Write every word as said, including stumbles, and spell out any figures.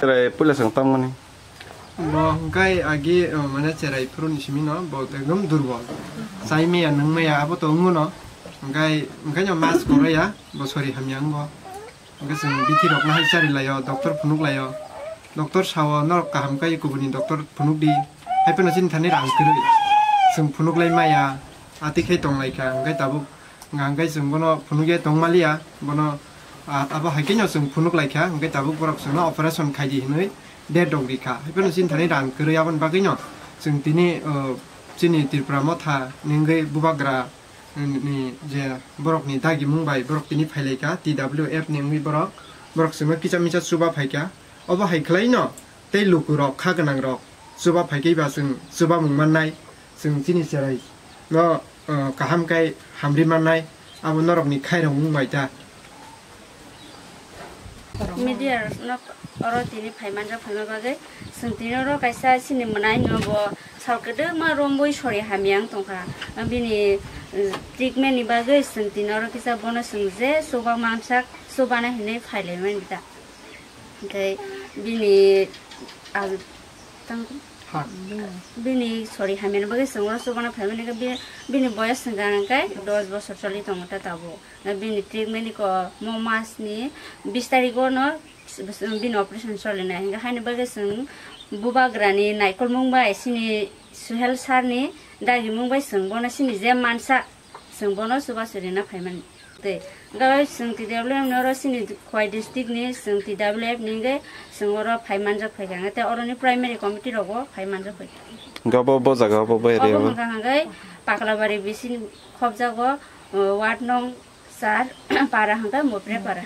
Cherai puila chwng tongmani. Bo hwnkhe agi, uh, mane cherai phuru ni simi no bo ekdom durbol. Chai maya, nwng maya, abo to wngmano. Hwnkhe, hwnkhe no mas koroi ya, bo sori hamya wngo. Hwnkhe chwng bithi rok no hai chari laio, doctor phunuk laio. Doctor sao norok kaham khe kubuni doctor phunuk di. Hai phano chini thani rang kwrwi. Chwng phunuk lai maya, ati khai tong lai kha, hwnkhe tabuk Hwnkhe chwng bono phunukya tongmaliya, bono, ah, abo hai kheno chwng phunuk lai kha, hwnkhe tabuk borok chwngno operation khai di hinwi date rok rikha. Hai phano chini thani rang kwrwi, aboni bagwino chwng tini, oh, chini Tripura Motha ni wngwi bubagra ni je borokni dagimung bai borok tini phai lai kha, T W F ni wngwi borok, borok chwngno kisa misa chuba phai kha. Obo hai khwlaino tei lukurok kha gwnangrok chuba phai khe ba chwng chubamung mannai, chwng chini cherai no, uh, kaham khe hamri mannai, abo norokni khairokmung bai ta. Media no oro tini phai manjak phaima bagwi chwng tini oro kaisa chini mwnai no bo sal kwdwma romwi sori hamya wng tongkha. Bini, uh, treatment ni bagwi chwng tini oro kisa bono chwng je chuba mansak chubana hinwi phai lai mani ta. Hwnkhe bini, ah, tang-, bini sori hamyani bagwi chwng oro chubana phaimani khe bi-, bini boyos hwnkha hwnkhe dos bosor choli tongo ta tabuk. Bini treatment ni ko mo mas ni bis tarikh o no bini operation solinai, hwnkhe haini bagwi chwng bubagra ni naikolmung bai chini Suhel sir ni dagimung bai chwng bono chini je mansa Chwng bono chubachu rina phaimani. Tei hwnkhe chwng T W F ni oro chini Khowai district ni chwng T W F ni hwnkhe chwng oro phai manjak phaikha, hwnkhe tei oroni primary committee rogo phai manjak phaikha. Hwnkhe obo, bo jaga obo bai area obo? Hwnkha hwnkhe Paklabari bising khobjago, uh, ward nong char para hwnkhe Mopre para.